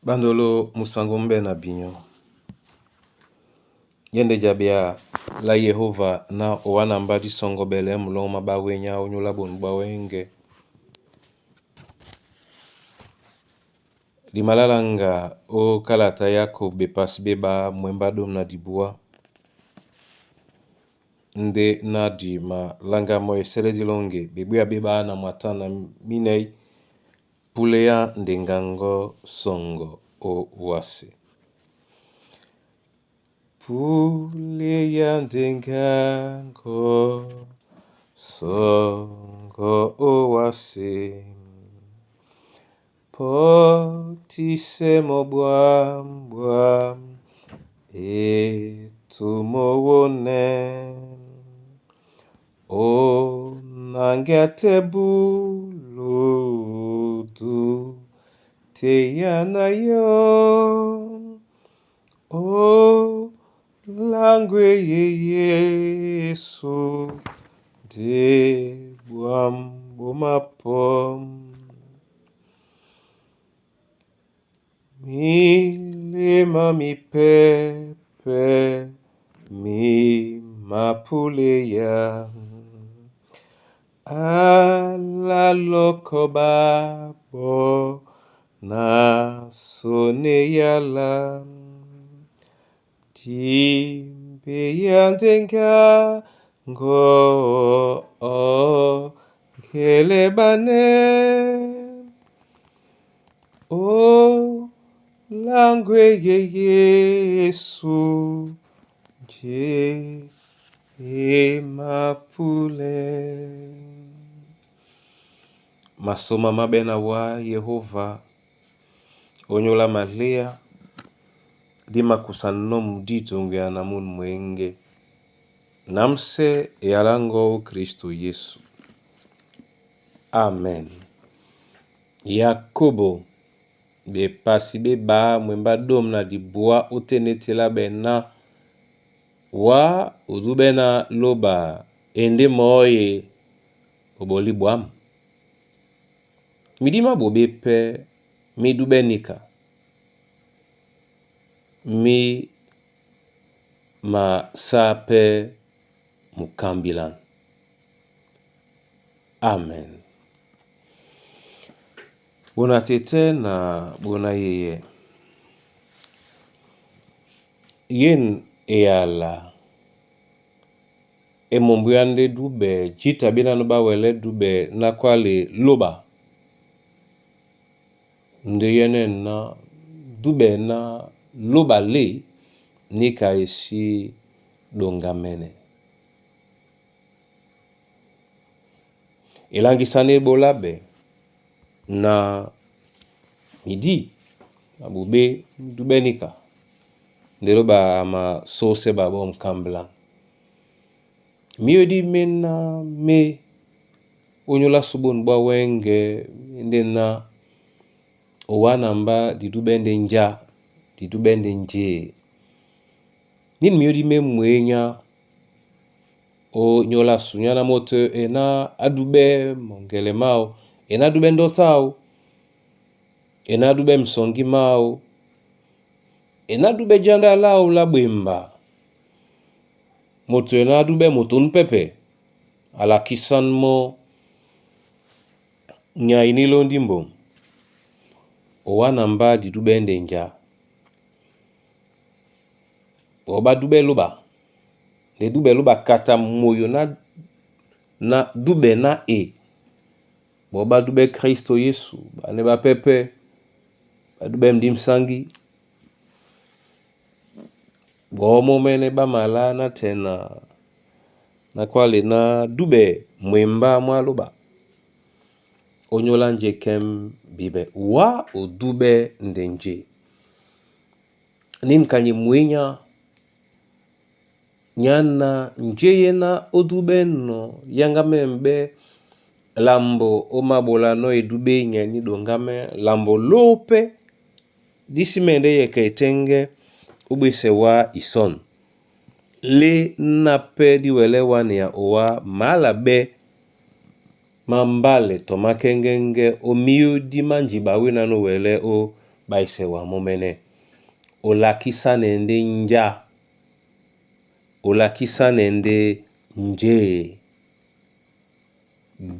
Bandolo musango mbe na binyo. Yende jabia la Yehova na owana mba disongobele mulongo ma bawenya onyola bonu bwa wenge. Dimalalanga o kalata Yakob bepasi be ba mwemba domi na dibua nde na di malanga mo esele dilonge bebweya be ba na mwatana na minei pule ya ndengango songo o wasi. Pule ya ndengango songo o wasi. Potisemo bwambwa etumowone. O nangete buludu teya na yo. O langwe ye Yesu de bwambo mapom. Milema mipepe mi mapuleya. Ala lokobabo na soneyala. Timbe ya ndenga ngo o kelebane. O langwe ye Yesu je emapule. Masoma mabena wa Yehova onyola malia dimakusa no muditongea na munu mwenge. Namse yalango Kristo Yesu. Amen. Yakobo bepasi be ba mwemba dom na dibua otenetela bena wa udubena loba ende moye oboli bwam. Midima bobe pe midubenika mi ma sa pe mukambilan. Amen. Bona tete na bona yeye. Yen eyala emombu nde dube jita bina no bawele dube na kwale loba. Nde yene na dube na loba le nika esi dongamene. Elangisane bolabe na midi na bobe dubenika. Ndelo ba ama sose ba bom kambla. Miodi mena me onyola subon bwa wenge nde na owana mba didubende nja didubende nje. Nini miodi me mwenya o nyola sunyana moto ena adube mongele mao ena adube ndotao ena adube msongi mao ena adube janda lao la bwemba moto ena adube moto npepe alakisan mo nyai nilondi mbom owana mba didube nde nja oba dube loba nde dube loba kata moyo na na dube na e boba dube Kristo Yesu bane bapepe badube mdimsangi bomomene bamala na tena na kwale na dube mwemba mwaloba onyola nje kem bibe wa odube ndenje nin kanye mwenya nyana nje yena odube no yanga membe lambo omabola no edube nyani dongame lambo lope disimende yeke etenge ubese wa ison le nape diwele wani ya owa mala be mambale to makengenge omiyo di manjiba wina no wele o Ɓá e sɛ wa mɔ́mɛ́nɛ́. Olakísánɛ ndé njá, olakísánɛ ndé njé.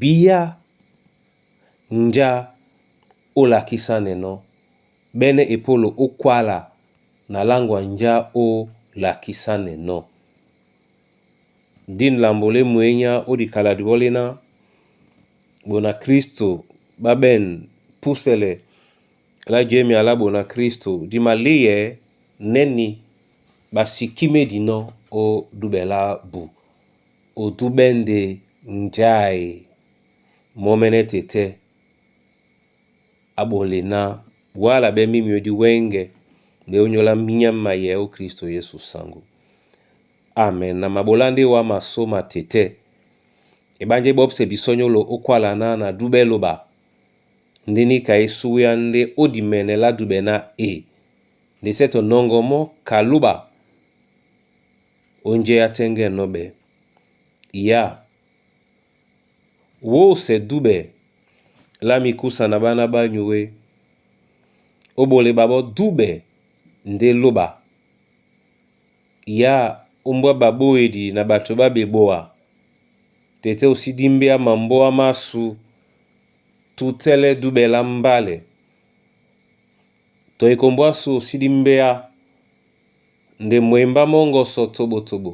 Bíá njá olakísánɛ́ nɔ́. Ɓɛ́nɛ́ epólo ó kwála na láŋgwa njá ó lakísánɛ́ nɔ́. Dîn lambo lé mwěnyá ó dikaladi wɔ́ léná, ɓona Kristo ɓá ɓɛ̂n púsɛlɛ lá jémia lá ɓona Kristo di malíyɛɛ́ nɛ́ ni ɓa si kímédi nɔ́ ó dúɓɛ lábu. O dúɓɛ́ ndé njáe mɔ́mɛ́nɛ́ tetɛ́ á ɓole ná wala ɓɛ́ mímyǒ dí wɛ́ŋgɛ̄ ndé ó nyóla mínyá má mayɛɛ ó Kristo Yesu saŋgó. Amen. Na maɓolá ndé wá masó matetɛ́. Eɓánjá é ɓɔ́psɛ bisɔ́nyólo ó kwála ná na dúɓɛ́ lóɓa. Ndé níka é súwéá ndé ó dimɛnɛ lá dúɓɛ ná e. Ndé sɛ́ tɔ nɔŋgɔ mɔ́ ka lóɓa ó njɛ́ á tɛ́ŋgɛ́nɛ́ ɓɛ̄. Ya wósɛ dúɓɛ lá mikúsa na ɓána ɓá nyué. Ó ɓole ɓaɓɔ́ dúɓɛ ndé lóɓa. Ya ómbwá ɓaɓóedi na ɓato ɓá ɓeboa. Tetɛ́ o sí dímbéá mambóa másu tutɛ́lɛ́ dúɓɛ lá mbálɛ. Tɔ ekombo ásu o sí dímbéá ndé mwembá mɔ́ ŋgɔsɔ toɓotoɓo.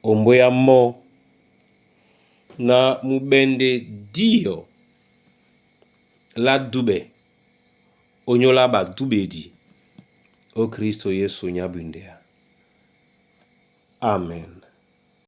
Ombwéá mɔ́ na muɓɛndɛ díɔ lá dúɓɛ ó nyóla ɓadúɓedi ó Kristo Yesu nyá bwindɛa. Amen.